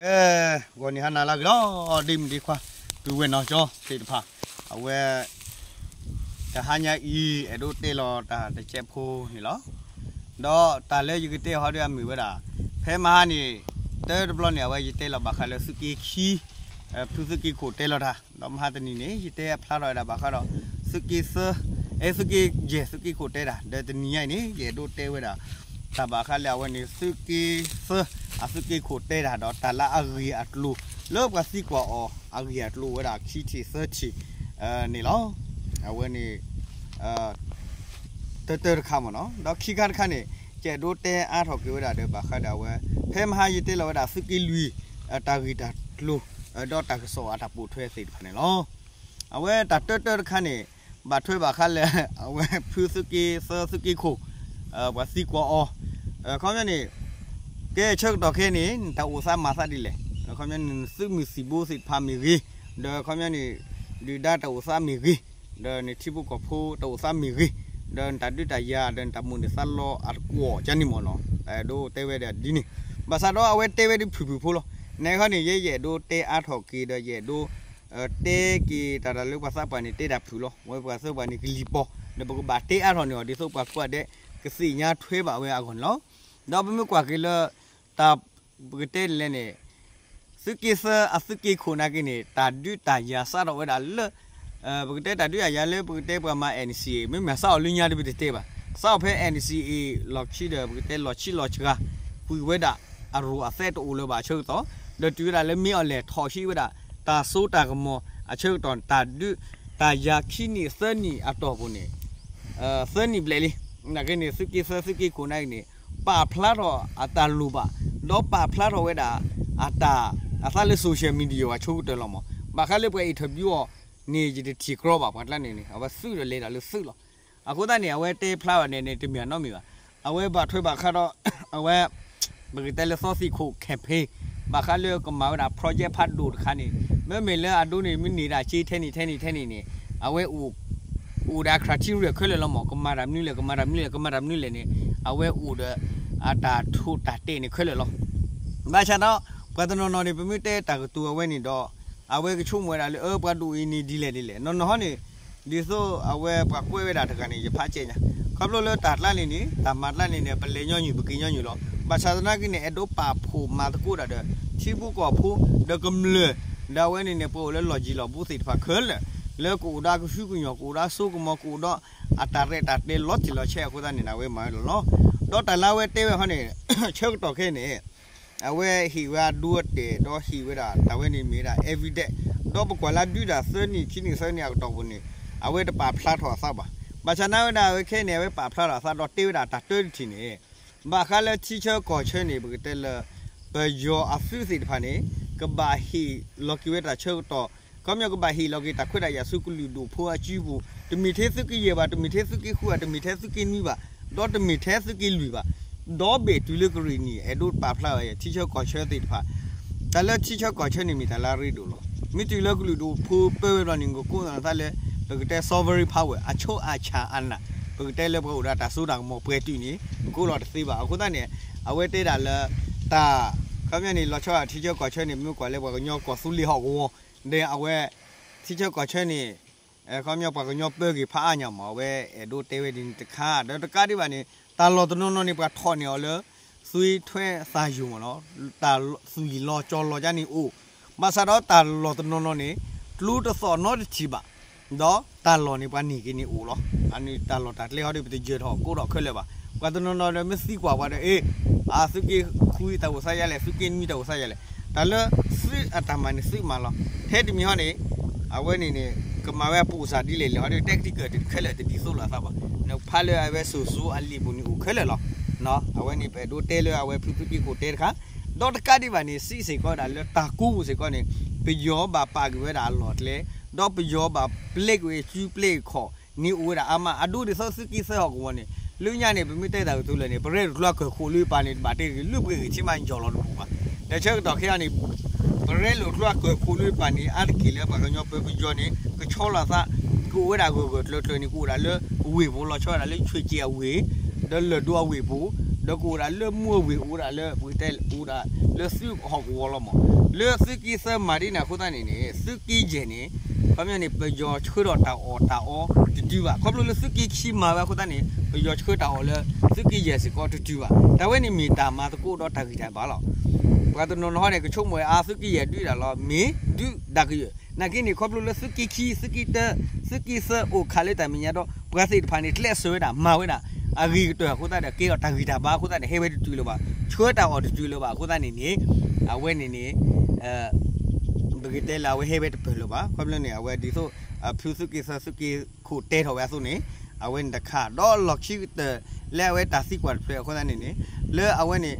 အဲ ဂီၤနံၤဟါနၤလၢအဂ့ၤလီၤ ဒ့မုၣ်ဒ့ခွါ ပုၢ်ဝဲၢ်နီၢ်ကၠီသ့ၣ်တဖၣ်, အဝဲ တဟါညါအံၤ အဲၣ်ဒိးတဲလီၤတၢ်တစဲးဖိန့ၣ်လီၤ. ဒီးတၢ်လၢယကတဲဟီဒ်အမ့ၢ်ဝဲဒၣ် ဖဲမဟါန့ၣ် တၢတဘျီန့ၣ် အဝဲယတဲလီၤဘၣ်ဃးလၢသုးက့ခံ ဖုသုးက့ခိၣ်တဲလီၤတၢ်, ဒီးမဟါတနံၤန့ၣ် ယတဲဖျါထီၣ်ဝဲဒၣ်ဘၣ်ဃးဒီး သုးက့သၢ အဲ သုးက့ယဲၢ်သုးက့ခိၣ်တဲတၢ်, ဒီးတနံၤညါအံၤန့ၣ် ယအဲၣ်ဒိးတဲဝဲဒၣ် တၢ်ဘၣ်ဃးလၢအဝဲန့ၣ် သုးက့သၢ အသုးက့ခိၣ်တဲတၢ် ဒီးတၢ်လၢအဂ့ၢ်အကျိၤ လၢပှၤသံကွၢ်အီၤ အဂ့ၢ်အကျိၤဝဲဒၣ်ခံထံၣ်သၢထံၣ်န့ၣ်လီၤ. အဝဲန့ၣ် တၢတၢတခါမ့ၢ်နီၤ, ဒီးခံခါတခါန့ၣ် ယအဲၣ်ဒိးတဲအါထီၣ်က့ၤဝဲဒၣ်ဒီးဘၣ်ဃးဒီးအဝဲ ဖဲမဟါယတဲလီၤဝဲဒၣ်သုးက့လွံၢ် တၢ်ဂ့ၢ်တၢ်ကျိၤ ဒီးတၢ်ကစီၣ်အတၢ်ပိာ်ထွဲသ့ၣ်တဖၣ်န့ၣ်လီၤ. အဝဲတၢ်တၢတၢတခါန့ၣ် ဘၣ်ထွဲဘၣ်ဃးလၢ အဝဲဖုသုးက့သၢသုးက့ခိၣ် ပှၤသံကွၢ်အီၤ ခီပညီန့ၣ် ကဲဆၢကတီၢ်ခဲအံၤန့ၣ် နတၢ်အိၣ်သးမၤသးဒ်လဲၣ်, ခီပညီန့ၣ် နသုးမုၢ်သံၣ်ဘိသ့ၣ်တဖၣ်မ့ၢ်ဂ့ၤ, ဒီးခီပညီန့ၣ် ဒုၣ်ဒါတၢ်အိၣ်သးမ့ၢ်ဂ့ၤ, ဒီးနထံဖိကီၢ်ဖိတၢ်အိၣ်သးမ့ၢ်ဂ့ၤ, ဒီးနတၢ်ဒုးတၢ်ယၤ ဒီးနတၢ်မိၣ်န့ၢ်သးလီအတကွီၣ်ကန့ၣ်မ့ၢ်နီၤ, အဲၣ်ဒိးတဲဝဲဒၣ်ဒ်န့ၣ်, ဘၣ်ဆၣ်ဒီးအဝဲတဲဝဲဒ်ဖုၣ်ဖုၣ်ဖိလီၤ. နခီန့ၣ် ယဲယအဲၣ်ဒိးတဲအါထီၣ်က့ၤဒီးယအဲၣ်ဒိး တဲက့ၤတၢ်တၢ်လၢပှၤသးပှၢ်န့ၣ် တဲတၢ်ဖုၣ်လီၤ. ဝဲပှၤသးပှၢ်န့ၣ် ကလံၤပီၤ ဒီးပကဘၣ်တဲအါထီၣ်န့ၢ်အီၤ ဒ်သိးပှၤကိးဂၤဒဲး ကသ့ၣ်ညါထွဲဘၣ်ဝဲအဂီၢ်န့ၣ်လီၤ. ဒီးပမ့ၢ်ကွၢ်က့ၤလၢ တၢ် ပကတဲဒ်လဲၣ်န့ၣ် သုးက့သၢအသုးက့ခိၣ်နာ်က့န့ၣ် တၢ်ဒုးတၢ်ယၤစးထီၣ်ဝဲဒၣ်လၢ ပကတဲတၢ်ဒုးတၢ်ယၤလၢပကတဲပှၤမၤ NCA မ့မ့ၢ်စးအီၤလၢညါတဘ့ၣ်တတဲဘၣ်, စးအီၤဖဲ NCA လီၢ်ခံဒီး ပကတဲလီၢ်ဆံလီၢ်စှၤ ပှံၤဝဲဒၣ်အရိၣ်အသဲတအိၣ်လၢၤဘၣ်အဆၢကတီၢ်, ဒီးတုၤဝဲဒၣ်လၢမ့ၢ်အီၤလဲၣ်ထီၣ်ဟံးဝဲဒၣ် တၢ်စိတၢ်ကမီၤအဆၢကတီၢ် တၢ်ဒုးတၢ်ယၤခံနံၣ်သၢနံၣ်အတီၢ်ပူၤန့ၣ် သၢနံၣ်ဘျဲၣ်လံ. နာ်က့န့ၣ် သုးက့သၢသုးက့ခိၣ်နာ်က့န့ၣ် ပာ်ဖျါထီၣ်အတၢ်လိၣ်ဘၣ်, ဒီးပာ်ဖျါထီၣ်ဝဲဒၣ် အတၢ် အသးလၢ social media အဆိကတၢၢ်လီၤမး, ဘၣ်ဃးလၢပှၤ interview အီၤန့ၣ် ယတထံၣ်ကြီဘၣ်, ပှၤကျါန့ၣ်န့ၣ် အဝဲသုးဒီးလဲၤတၢ်လၢသုးလီၤ. အဃိသတးန့ၣ် အဝဲတဲဖျါဘၣ်န့ၣ်န့ၣ် တမ့ၢ်အနီတမံၤဘၣ်. အဝဲဘၣ်ထွဲဘၣ်ဃးဒီး အဝဲ ပကတဲလၢသီသံၣ်ခိၣ် campaign ဘၣ်ဃးလၢကမၤဝဲဒၣ် project ဖးဒိၣ်တခါန့ၣ် မ့မ့ၢ်လၢအဒိန့ၣ် မ့ၢ်န့ၢ်ဒၣ်စ့ထဲန့ၣ်ထဲန့ၣ်ထဲန့ၣ်န့ၣ် အဝဲအိၣ် အိၣ်ဒီး criteria ခဲလၢာ်လီၤမး, ကမၤတၢ်မနုၤလဲၣ် ကမၤတၢ်မနုၤလဲၣ် ကမၤတၢ်မနုၤလဲၣ်န့ၣ် အဝဲအိၣ်ဒီး အတၢ်ထိးတၢ်တဲာ်န့ၣ်ခဲလၢာ်လီၤ. ဘၣ်ဆၣ်ဒီး ပှၤတနီၤနီၤန့ၣ် ပမ့ၢ်တဲတၢ်ကတိၤအဝဲန့ၣ်ဒီး အဝဲကဆိကမိၣ်ဝဲဒၣ်လၢ အၢ ပှၤဒိၣ်အံၤန့ၣ်ဒ်လဲၣ်ဒ်လဲၣ် နီၢ်နီၢ်ဟီန့ၣ် ဒ်သိးအဝဲပှၤကွဲးဝဲဒၣ်တဂၤန့ၣ် ယဖးကဲညါ, ခီဖျိလၢတၢ်ကျါန့ၣ်န့ၣ် တၢ်မၤကျါန့ၣ်န့ၣ် ပလဲၤညီနုၢ်ပက့ၤညီနုၢ်လီၤ. ဘၣ်ဆၣ်သနာ်က့န့ၣ် အဲၣ်ဒိးပာ်ဖှိၣ်မၤသကိးတၢ်ဒီး ထံဖိကီၢ်ဖိ ဒီးကမျၢၢ် ဒီးအဝဲန့ၣ်န့ၣ် ပှၤအိၣ်လၢလီၢ်ယံၤလီၢ်ဘူးသ့ၣ်တဖၣ်ခဲလၢာ် လၢကအိၣ်ဒီးကဟုကညီၢ် ကအိၣ်ဒီးစိကမီၤ ကအိၣ်ဒီးအတၢ်ရဲၣ်တၢ်ကျဲၤလီၤတံၢ်လီၤဆဲးအဃိသတးန့ၣ် အဝဲမၤဝဲလီၤလီၤ. ဒီးတၢ်လၢအဝဲတဲဝဲဟီန့ၣ် ဆၢကတီၢ်ခဲအံၤန့ၣ် အဝဲဟ့ၣ်ဝဲအဒိအတဲာ် ဒီးဟ့ၣ်ဝဲဒၣ်တၢ်ဝဲန့ၣ်မ့ၢ်ဝဲဒၣ် evidence ဒီးပကွၢ်လၢဒုးတၢ်သၢနံၣ်ခံနံၣ်သၢနံၣ်အကတီၢ်ပူၤန့ၣ် အဝဲတပာ်ဖျါထီၣ်အသးဘၣ်. ဘၣ်ဆၣ်နာ်ဝဲဒၣ်အဝဲခဲအံၤန့ၣ် အဝဲပာ်ဖျါထီၣ်အသးဒီးတဲဝဲဒၣ်တၢ်တၢတထံၣ်န့ၣ် ဘၣ်ဃးလၢထံဆၢကီၢ်ဆၢန့ၣ် ပကတဲလၢ ပယီၤအသုးသ့ၣ်တဖၣ်န့ၣ် ကဘၣ်ဟ့ၣ်လီၤက့ၤဝဲတၢ်ဆၢကတီၢ် ခီပညီကဘၣ်ဟ့ၣ်လီၤက့ၤတၢ်ခွဲးတၢ်ယာ်ဆူကလုာ်ဒူၣ်ဖိအစုပူၤ တမ့ၢ်ထဲသုးက့ယဲၢ်ဘၣ် တမ့ၢ်ထဲသုးက့ဃုဘၣ် တမ့ၢ်ထဲသုးက့နွံဘၣ် ဒီးတမ့ၢ်ထဲသုးက့လွံၢ်ဘၣ် ဒီဘ့ၣ်တုၤလၢကရ့ၣ်နံၣ် အဲၣ်ဒိးပာ်ဖျါဝဲ ထံဆၢကီၢ်ဆၢသ့ၣ်တဖၣ် တၢ်လၢထံဆၢကီၢ်ဆၢန့ၣ်မ့ၢ်တၢ်လၢအရ့ဒိၣ်လီၤ. မ့ၢ်တုၤလၢကလုာ်ဒူၣ်ဖိပၢဝဲဘျီန့ၣ် ကကိးသးလၢ ပကတဲ sovereign power အဆိအချာအာဏာ ပကတဲလၢပှၤအိၣ်ဒီးတၢ်စိတၢ်ကမီၤပှဲၤတုာ်န့ၣ် ကကိးလီၤတသ့ဘၣ်. အဃိသတးန့ၣ် အဝဲတဲဒၣ်လၢ တၢ် ခီပညီန့ၣ် လီၤဆီဒၣ်ထံဆၢကီၢ်ဆၢန့ၣ် မ့ၢ်ကွၢ်လၢပှၤကညီကီၢ်သူလ့ၤဟီၣ်ကဝီၤ ဒီးအဝဲ ထံဆၢကီၢ်ဆၢန့ၣ် ခီပညီပှၤကညီပၢက့ၤဖးအါညါမး အဝဲအဲၣ်ဒိးတဲဝဲဒ်န့ၣ်တခါ ဒီးတကးဒံးဘၣ်န့ၣ် တၢ်လီၢ်တနီၤနီၤန့ၣ် ပှၤထီၣ်န့ၢ်အီၤလၢ သွေးထွက်သံယို မ့ၢ်နီၤ တၢ်သွံၣ်လီၤကၠီၤလီၤကန့ၣ်အိၣ် ဘၣ်ဆၣ်ဒီးတၢ်လီၢ်တနီၤနီၤန့ၣ် ကျိတသီၣ်နီတထံၣ်ဘၣ် ဒီးတၢ်လီၢ်န့ၣ်ပှၤန့ၢ်က့ၤန့ၣ်အိၣ်လီၤ. အန့ၣ်တၢ်လီၢ်တၢ်ကျဲဟီဒီး ပတယၢၤထီၣ်ကိးထီၣ်ခဲလၢာ်ဘၣ်. ပှၤတနီၤနီၤဒီးမ့ၢ်သံကွၢ်ပှၤဒီး အ့ အသုးက့ဃုတၢ်အိၣ်သးယါလဲၣ် သုးက့နွံတၢ်အိၣ်သးယါလဲၣ် တၢ်လၢသုးအတၢ်မၤန့ၣ်သုးမၤလီၤ. ထဲတမံၤဟီန့ၣ် အဝဲန့ၣ်န့ၣ် ကမၤဝဲအပူၤစၢ်ဒ်လဲၣ်လဲၣ်ဟီဒီး တၢ်ကတံၢ်ကၢၢ်တံၢ်ခဲလၢာ်တဒ်သိးလိာ်အသးဘၣ်. နဖးလၢအဝဲစိၤစိၤအလံာ်ပူၤန့ၣ်အိၣ်ခဲလၢာ်လီၤ. အဝဲန့ၣ်ပအဲၣ်ဒိးတဲလၢအဝဲဖုသုးက့ခိၣ်တဲတခါ ဒီးတကးဒံးဘၣ်န့ၣ် စံးစ့ၢ်ကီးဝဲဒၣ်လၢတၢ်ကူပူၤစ့ၢ်ကီးန့ၣ် ပယီၤဘၣ်ပာ်က့ၤဝဲဒၣ်အလီၢ်အကျဲ ဒီးပယီၤဘၣ်ပျဲက့ၤဝဲစုပျဲက့ၤခီၣ်န့ၣ်အိၣ်ဝဲဒၣ်အါမး အဒိဒ်သိးသုးက့သၢဟီၣ်ကဝီၤန့ၣ် လၢညါန့ၣ် ပမ့ၢ်တဲတၢ်ကတိၤလၢာ်န့ၣ် ပရဲလိာ်ကျိအကၢၢ်ခိၣ်လၢပာ်န့ၣ် တဘၣ်တဲဂ့ၤ လၢပှဲၤဂ့ၤထံမးယီၤလီၤတပူၤဘၣ်. ဒီးဆၢကတီၢ်ခဲအံၤန့ၣ် ပရဲလိာ်ကျိအကၢၢ်ခိၣ်လၢပာ်န့ၣ် အါတက့ၢ်လၢပှၤကညီပၢကယီၤန့ၣ် ကဆီလီၤသး ကအိၣ်ဝဲဒၣ်ဂၢၢ်ဂၢၢ်ကျၢၤကျၢၤန့ၣ် ကအိၣ်ဝဲဒၣ်လၢဝ့ၢ်ပူၤ လီၤဆီဝဲဒၣ်လၢဆွ့ၣ်ကၠ့အဝ့ၢ် ဒီးလၢၢ်ဒိအဝ့ၢ်ပူၤ ဒီးကအိၣ်ဒၣ်လၢမူအဝ့ၢ် အိၣ်ဒၣ်လၢ ပကတဲအိၣ်ဒၣ်လၢသုးဟီၣ်ကဝီၤလီၤမး. လၢသုးက့သၢမၤဒ်န့ၣ်အဃိသတးန့ၣ်န့ၣ် သုးက့ယဲၢ်န့ၣ် ခီပညီန့ၣ် ပယီၤဆှၢထီၣ်တၢ်အီၣ်တၢ်အီတတုၤဘၣ်. ခီဖျိလၢသုးက့ခံမၤဝဲအဃိသတးန့ၣ် ပယီၤဆှၢတၢ်အီၣ်လၢသုးက့ယဲၢ်စ့ၢ်ကီးတတုၤဘၣ်. တၢ်ဝဲန့ၣ်မ့ၢ်တၢ်မၤသကိးဒီးတၢ်ဂံၢ်တၢ်ဘါလီၤ. ပှၤတနီၤနီၤန့ၣ် ကဆိကမိၣ်ဝဲအါသုးက့ယဲၢ်ဒုးဒၣ်လီၤ မ့ၢ်ဒုးဒၣ်ကယၢၢ်. နာ်က့န့ၣ် ခီဖျိလၢသုးက့ခံ သုးက့တၢ သုးက့သၢအိၣ်ခးလၢတၢ်မဲာ်ညါဒီး ပှၤသ့ၣ်တဖၣ်န့ၣ် ကျဲးစၢးဝဲဒၣ် မၤဝဲဒၣ် အဂ့ၤကတၢၢ်အဃိသတးဒီး ကဲထီၣ်တၢ်ဂံၢ်တၢ်ဘါအဃိသတးန့ၣ် ဟဲဝဲတတုၤလၢၤဘၣ်, ဆှၢတၢ်အီၣ်တတုၤလၢၤဘၣ်အဃိသတးန့ၣ်န့ၣ် အဝဲန့ၣ်န့ၣ် ပကတဲလၢအဝဲဟဲဝဲတပၢၢ်လၢၤဘၣ်. ခီဖျိန့ၣ် အဝဲဒ်သိး ဖုသုးက့သၢ သုးက့ခိၣ်တဲထီၣ်ဝဲအသိးန့ၣ် အဝဲန့ၣ်တခါ ဒီးလီၢ်ခံကတၢၢ်လၢအဝဲတၢ်သံကွၢ်တဖျၢၣ်အဃိသတးန့ၣ်န့ၣ် လၢအဝဲန့ၣ်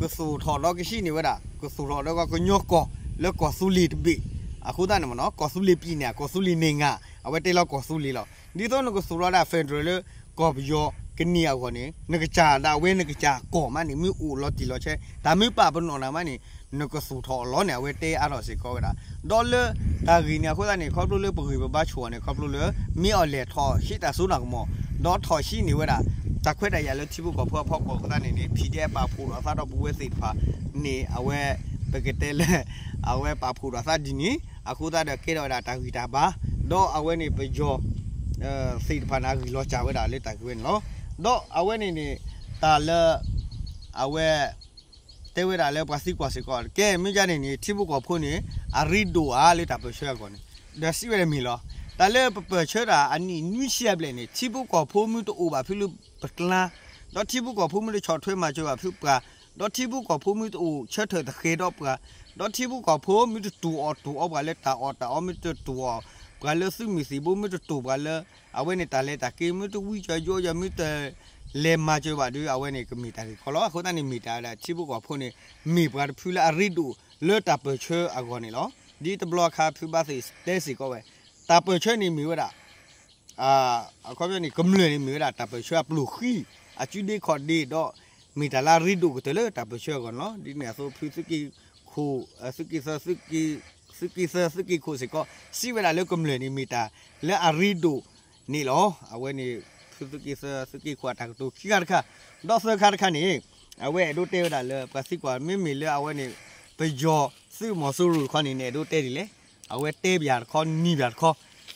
ကသူၣ်ထီၣ်ဒီးကဟံးန့ၢ်ဝဲဒၣ် ကသူၣ်ထီၣ်ဒီးကညီကီၢ်လၢကီၢ်သူလ့ၤတဘ့ၣ် အဃိသတးန့ၣ်မ့ၢ်နီၤ ကီၢ်သူလ့ၤပံၤန့ၣ် ကီၢ်သူလ့ၤန့ၣ်ငါ အဝဲတဲလီၤကီၢ်သူလ့ၤလီၤ. ဒ်သိးနကသူၣ်ထီၣ်ဒၣ် federal လၢကီၢ်ပယီၤကန့ၢ်အဂီၢ်န့ၣ် နကစၢ်ဒၣ်ဝဲနကစၢ်ကီၢ်မးန့ၣ် မ့ၢ်အိၣ်လီၤတံၢ်လီၤဆဲး တၢ်မ့ၢ်ပာ်ပနီၣ်နၤမးန့ၣ် နကသူၣ်ထီၣ်အီၤလီၤန့ၣ် အဝဲတဲအါထီၣ်စ့ၢ်ကီးဝဲဒၣ်. ဒီးလၢတၢ်ဂ့ၢ်န့ၣ်အဃိသတးန့ၣ် ခီဖျိလၢပဂံၢ်ပဘါဆိၣ်အီၤန့ၣ် ခီဖျိလၢ မ့ၢ်အီၤလဲၣ်ထီၣ်ဟံးတၢ်စိတၢ်ကမီၤ ဒီးထီၣ်ဟံးန့ၢ်ဝဲဒၣ် တၢ်ခွဲးတၢ်ယာ်လၢထံဖိကီၢ်ဖိအဖီခိၣ်အဃိသတးန့ၣ်န့ၣ် PDF ပာ်ဖှိၣ်ဒီးသးဒီးပဝဲသ့ၣ်တဖၣ်န့ၣ် အဝဲ ပကတဲလၢ အဝဲပာ်ဖှိၣ်ဒီးသးဒ်န့ၣ် အဃိသတးဒီးကဲထီၣ်ဝဲဒၣ်တၢ်ဂံၢ်တၢ်ဘါ ဒီးအဝဲန့ၣ်ပယီၤ သ့ၣ်တဖၣ်န့ၣ် အဂံၢ်လီၤစၢ်ဝဲဒၣ်လၢတၢ်ဂ့ၢ်ဝဲန့ၣ်လီၤ. ဒီးအဝဲန့ၣ်န့ၣ် တၢ်လၢ အဝဲ တဲဝဲဒၣ်လၢပှၤသံကွၢ်စ့ၢ်ကီး ကဲမ့ၢ်ဒ်န့ၣ်န့ၣ် ထံဖိကီၢ်ဖိန့ၣ် အရ့ဒိၣ်ဧါလၢတၢ်ပၢၢ်ဆၢအဂီၢ်န့ၣ် ဒီးစံးဝဲဒၣ်မ့ၢ်လီၤ. တၢ်လၢပပၢၢ်ဆၢတၢ်အနံၣ်နွံဆံအဘျဲၣ်န့ၣ် ထံဖိကီၢ်ဖိမ့ၢ်တအိၣ်ဘၣ်ဖုလၢပကျါ ဒီးထံဖိကီၢ်ဖိမ့ၢ်တဆီၣ်ထွဲမၤစၢၤဘၣ်ဖုပှၤ ဒီးထံဖိကီၢ်ဖိမ့ၢ်တအိၣ်ဆၢထၢၣ်သဃဲးဒီးပှၤ ဒီးထံဖိကီၢ်ဖိမ့ၢ်တတူၢ်အီၣ်တူၢ်အီပှၤလၢတၢ်အီၣ်တၢ်အီ မ့ၢ်တတူၢ်အီၣ်ပှၤလၢသုးမုၢ်သံၣ်ဘိ မ့ၢ်တတူၢ်ပှၤလၢ အဝဲန့ၣ်တၢ်လဲၤတၢ်က့ၤ မ့ၢ်တဝံကၠီယိယီ မ့ၢ်တလဲၤမၤစၢၤဘၣ်ဒီး အဝဲန့ၣ်ကမ့ၢ်တၢ်ဂ့ၢ်ခီလီၤ. အဃိသတးန့ၣ်မ့ၢ်တၢ်ဝဲဒၣ်ထံဖိကီၢ်ဖိန့ၣ် မ့ၢ်ပှၤတဖုလၢအရ့ဒိၣ်လၢတၢ်ပၢၢ်ဆၢအဂီၢ်န့ၣ်လီၤ. ဒ်တဘျီအခါဖုဘၣ်သ့ၣ်တဲစ့ၢ်ကီးဝဲ တၢ်ပၢၢ်ဆၢန့ၣ်မ့ၢ်ဝဲဒၣ် အခီပညီန့ၣ် ကမျၢၢ်န့ၣ်မ့ၢ်ဝဲဒၣ်တၢ်ပၢၢ်ဆၢအပျိၢ်ဃံ အစုဒ့ခီၣ်ဒ့ဒီး မ့ၢ်တၢ်လၢအရ့ဒိၣ်ကတၢၢ်လၢတၢ်ပၢၢ်ဆၢအဂီၢ်န့ၣ်လီၤ. ဒ်န့ၣ်အသိးဖုသုးက့ခိၣ် သုးက့သၢ သုးက့သၢ သုးက့ခိၣ်စ့ၢ်ကီး စံးဝဲဒၣ်လၢကမျၢၢ်န့ၣ်မ့ၢ်တၢ်လၢအရ့ဒိၣ်န့ၣ်လီၤ. အဝဲန့ၣ် ဖုသုးက့သၢ သုးက့ခိၣ်အတၢ်ကတိၤခံခါတခါ ဒီးသၢခါတခါန့ၣ် အဝဲအဲၣ်ဒိးတဲဝဲဒၣ်လၢပှၤသံကွၢ် မ့မ့ၢ်လၢအဝဲန့ၣ် ပယီၤသုးမီၤစိရိၤတခီန့ၣ် နအဲၣ်ဒိးတဲဒ်လဲၣ်. အဝဲတဲပယၤတခီ နံၤပယၤတခီ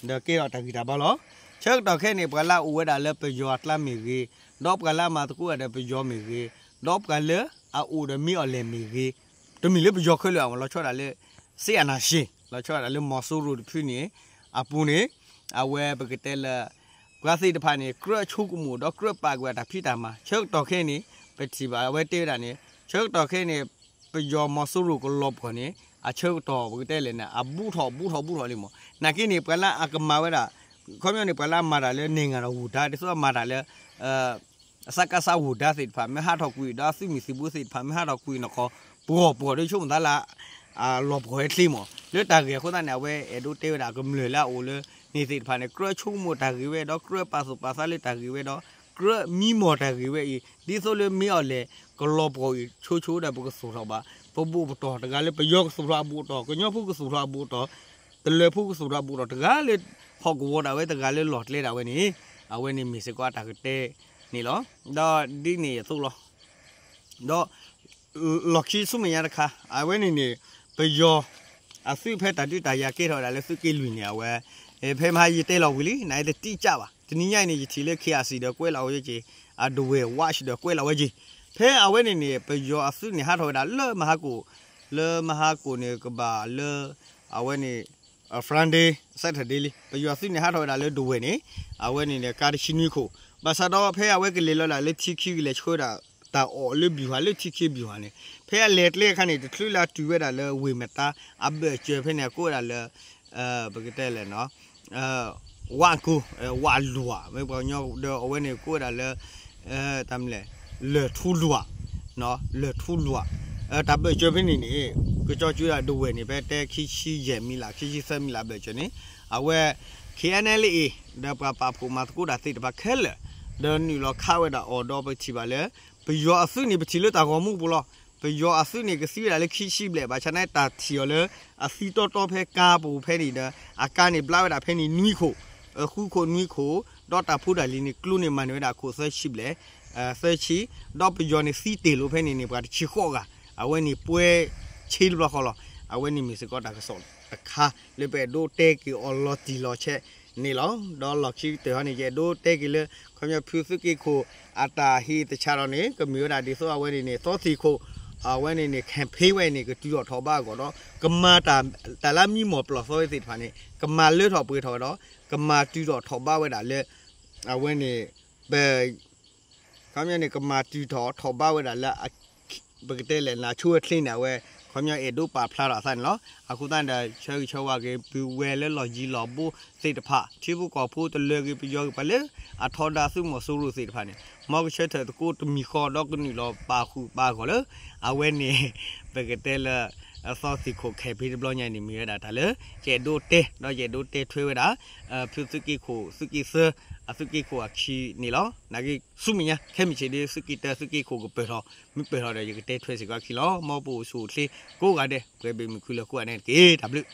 ဒီးကဲထီၣ်တၢ်ဂံၢ်တၢ်ဘါလီၤ. ဆၢကတီၢ်ခဲအံၤန့ၣ် ပှၤလၢအအိၣ်ဝဲဒၣ်လၢပယီၤအကျါမ့ၢ်ဂ့ၤ, ဒီးပှၤလၢအမၤသကိးဝဲဒၣ်ဒီးပယီၤမ့ၢ်ဂ့ၤ, ဒီးပှၤလၢအအိၣ်ဒီးမ့ၢ်အီၤလဲၣ်မ့ၢ်ဂ့ၤ, တမ့ၢ်လၢပယီၤခဲလၢာ်အဂီၢ် လီၤဆီဒၣ်တၢ်လၢ စ့အနၢ်ရှ့ၣ် လီၤဆီဒၣ်တၢ်လၢမီၤစိရိၤတဖုန့ၣ် အပူၤန့ၣ် အဝဲပကတဲလၢ ပှၤသ့ၣ်တဖၣ်န့ၣ် ကြၢးဆိကမိၣ်ဒီးကြၢးပာ်ကွံာ်တၢ်ဖံးတၢ်မၤ ဆၢကတီၢ်ခဲအံၤန့ၣ် ပထံၣ်ဘၣ်အဝဲတဲဝဲဒၣ်န့ၣ် ဆၢကတီၢ်ခဲအံၤန့ၣ် ပယီၤမီၤစိရိၤကလီၤပှီၢ်န့ၣ် အဆၢကတီၢ်ပကတဲလဲၣ်န့ၣ် အဘူးထီၣ်ဘူးထီၣ်ဘူးထီၣ်လံမး. နာ်က့န့ၣ် ပှၤလၢအကမၤဝဲဒၣ် ခီပညီန့ၣ် ပှၤလၢအမၤတၢ်လၢ နဲၣ်ငါဒီးဝူၤဒါ ဒ်သိးအမၤတၢ်လၢ စကစ ဝူၤဒါသ့ၣ်တဖၣ် မ့ၢ်ဟးထီၣ်ကွံာ်ဒီးသုးမုၢ်သံၣ်ဘိသ့ၣ်တဖၣ် မ့ၢ်ဟးထီၣ်ကွံာ်နီၢ်ကီၢ် ပှီၢ်ပှီၢ်ဒီးဆိကမိၣ်သးလၢ လီၤပှီၢ်ဝဲချ့မး လၢတၢ်ဂ့ၢ်အဃိသတးန့ၣ် အဝဲအဲၣ်ဒိးတဲဝဲဒၣ်ကမျၢၢ်လၢအအိၣ်လၢန့ၣ်သ့ၣ်တဖၣ်န့ၣ် ကြၢးဆိကမိၣ်တၢ်ဂ့ၢ်ဝဲဒီး ကြၢးပာ်သူၣ်ပာ်သးလၢတၢ်ဂ့ၢ်ဝဲဒီး ကြၢးမံမီၢ်တၢ်ဂ့ၢ်ဝဲအံၤ ဒ်သိးလၢမ့ၢ်အီၤလဲၣ် ကလီၤပှီၢ်အံၤ ဆိဆိဒီးပကသူၣ်ထီၣ်ဘၣ် ပဘူးပတီၢ်တဂၤလၢပယီၤကသူၣ်ထီၣ်အဘူးအတီၢ် ကညီဖိကသူၣ်ထီၣ်အဘူးအတီၢ် တလၢၤဖိကသူၣ်ထီၣ်အဘူးအတီၢ်တဂၤလၢ ဟီၣ်ကဝီၤဒၣ်ဝဲတဂၤလၢလီၢ်ကျဲဒၣ်ဝဲန့ၣ် အဝဲန့ၣ်မ့ၢ်စ့ၢ်ကီးအတၢ်ကတဲန့ၣ်လီၤ. ဒီးဒ်န့ၣ်အသိးလီၤ. ဒီး လီၢ်ခံဆူမဲာ်ညါတခါ အဝဲန့ၣ်န့ၣ် ပယီၤအသုးဖဲတၢ်ဒုးတၢ်ယၤကဲထီၣ်ဝဲဒၣ်လၢသုးက့လွံၢ်န့ၣ် အဝဲ ဖဲမဟါယတဲလီၤဝံၤလံ နအံၤတတံၢ်ကၢ်ဘၣ် တနံၤညါအံၤန့ၣ် ယထံၣ်လၢ ခ့ၣ်အၣ်စံၣ် ဒီးကွဲးလီၤဝဲက့ၤ အဒဝဲၢ် watch ဒီးကွဲးလီၤဝဲက့ၤ ဖဲအဝဲန့ၣ်န့ၣ် ပယီၤအသုးန့ၣ်ဟးထီၣ်ဝဲဒၣ်လၢမဟါကိၣ် လၢမဟါကိၣ်န့ၣ်ကဘၣ်လၢ အဝဲန့ၣ် Friday Saturday လံ ပယီၤသုးန့ၣ်ဟးထီၣ်ဝဲဒၣ်လၢဒဝဲၢ်န့ၣ် အဝဲန့ၣ်န့ၣ် ကါတဆံနွံခိၣ် ဘၣ်ဆၣ်ဒီးဖဲအဝဲကလဲၤလီၤဒၣ်လၢထံခံကလဲၤဆှၢဒၣ် တၢ်အီၣ်လၢ ဗျူဟာ လၢထံခံ ဗျူဟာ န့ၣ် ဖဲအလဲၤကျဲအခါန့ၣ် တချုးလၢတုၤဝဲဒၣ်လၢဝ့ၢ်မတါ အဘၢၣ်စၢၤဖဲန့ၣ် အကိးဝဲဒၣ်လၢ ပကတဲလဲၣ် ဝၣ်ကိ ဝၣ်လွၣ် မ့ၢ်ပှၤကညီဒီးအဝဲန့ၣ်ကိးဝဲဒၣ်လၢ တၢ်မလဲၣ် လၢၢ်ထူလွၣ် လၢၢ်ထူလွၣ် တၢ်ဘၢၣ်စၢၤဖဲန့ၣ်န့ၣ် ကၠီကၠူဒၣ်ဒဝဲၢ်န့ၣ် ဖဲတဲခံဆံယဲၢ်မံလး ခံဆံသၢမံလးဘၢၣ်စၢၤန့ၣ် အဝဲ ခ့ၣ်အဲၣ်အဲၣ်လ်အ့ ဒီးပှၤပာ်ဖှိၣ်မၤသကိးတၢ်သ့ၣ်တဖၣ်ခဲလၢာ် ဒီးနုာ်လီၤခးဝဲဒၣ်အီၤဒီးပထံၣ်ဘၣ်လၢ ပယီၤအသုးန့ၣ် ပထံၣ်လၢတၢ်ဂီၤမူပူၤလီၤ. ပယီၤအသုးန့ၣ် ကသံဝဲဒၣ်လၢခံဆံဘျဲၣ် ဘၣ်ဆၣ်န့ၣ်တၢ်ထံၣ်အီၤလၢ အသံတီတီဖဲကါပူၤဖဲန့ၣ်ဒီး အကါန့ၣ်ဘျါဝဲဒၣ်ဖဲန့ၣ်နွံခိၣ် ဃုခိၣ်နွံခိၣ် ဒီးတၢ်ဖိတၢ်လံၤန့ၣ် ကျိန့ၣ်မၤန့ၢ်ဝဲဒၣ်ခိၣ်သၢဆံဘျဲၣ် သၢဆံ, ဒီးပယီၤန့ၣ်သံတ့ၢ်လိာ်ဖဲန့ၣ်န့ၣ် ပှၤတဆံဃိးဂၤ, အဝဲန့ၣ်ပှဲၤဆံတဘျီဃီလီၤ. အဝဲန့ၣ်မ့ၢ်စ့ၢ်ကီးတၢ်ကစီၣ်တခါ လၢပအဲၣ်ဒိးတဲက့ၤအီၤလီၤတံၢ်လီၤဆဲးန့ၣ်လီၤ. ဒီးလီၢ်ခံကတၢၢ်ဟီန့ၣ် ယအဲၣ်ဒိးတဲက့ၤလၢ ခီပညီဖုသုးက့ခိၣ်အတၢ်ဟ့ၣ်သဆၣ်ထီၣ်န့ၣ် ကမ့ၢ်ဝဲဒၣ်ဒ်သိးအဝဲန့ၣ်န့ၣ် သီသံၣ်ခိၣ် အဝဲန့ၣ်န့ၣ် campaign ဝဲန့ၣ် ကတုၤထီၣ်ထီၣ်ဘးအဂီၢ်ဒီး ကမၤတၢ်လၢအမံမီၢ်ပျီၢ်သီဝဲသ့ၣ်တဖၣ်န့ၣ် ကမၤလၢထီၣ်ပှဲၤထီၣ်ဝဲဒီး ကမၤတုၤထီၣ်ထီၣ်ဘးဝဲဒၣ်လၢ အဝဲန့ၣ် ပ ခီပညီန့ၣ် ကမၤတုၤထီၣ်ထီၣ်ဘးဝဲဒၣ်လၢ ပကတဲလဲၣ် နဆိဝဲချ့န့ၣ် အဝဲ ခီပညီအဲၣ်ဒိးပာ်ဖျါထီၣ်အသးန့ၣ်လီၤ. အဃိသတးန့ၣ်ဒီး ဆၢဂ့ၤဆၢဝါက့ၤ ပုၢ်ဝဲၢ်လၢလီၢ်ယံၤလီၢ်ဘူးသ့ၣ်တဖၣ် ထံဖိကီၢ်ဖိတလၢၤဂ့ၤ ပယီၤဂ့ၤ ပှၤလၢအထီဒါသုးမီၤစိရိၤသ့ၣ်တဖၣ်န့ၣ် မ်ကဆၢထၢၣ်သကိးတမံၤဃီ ဒီးကနုာ်လီၤပာ်ဃုာ်ပာ်ဂီၢ်လၢ အဝဲန့ၣ် ပကတဲလၢ အသီသံၣ်ခိၣ် campaign တဘျီညါအံၤန့ၣ် မ့ၢ်ဝဲဒၣ်တၢ်လၢ ယအဲၣ်ဒိးတဲ ဒီးယအဲၣ်ဒိးတဲထွဲဝဲဒၣ် ဖုသုးက့ခိၣ် သုးက့သၢ အသုးက့ခိၣ်အခံန့ၣ်လီၤ. နာ်က့ဆူမဲာ်ညါ ခဲမုၢ်ဆ့ၣ်ဒ် သုးက့တၢ သုးက့ခိၣ်ကပၢၢ်ထီၣ် မ့ၢ်ပၢၢ်ထီၣ်ဒီး ယကတဲထွဲစ့ၢ်ကီးအခံလီၤ. မ်ပအိၣ်ဆူၣ်အိၣ်ချ့ကိးဂၤဒဲး ပှဲၤဘၣ်မုၢ်ခုၣ်လၢကိးဂၤဒဲးတက့ၢ်. တၢ်ဘျုး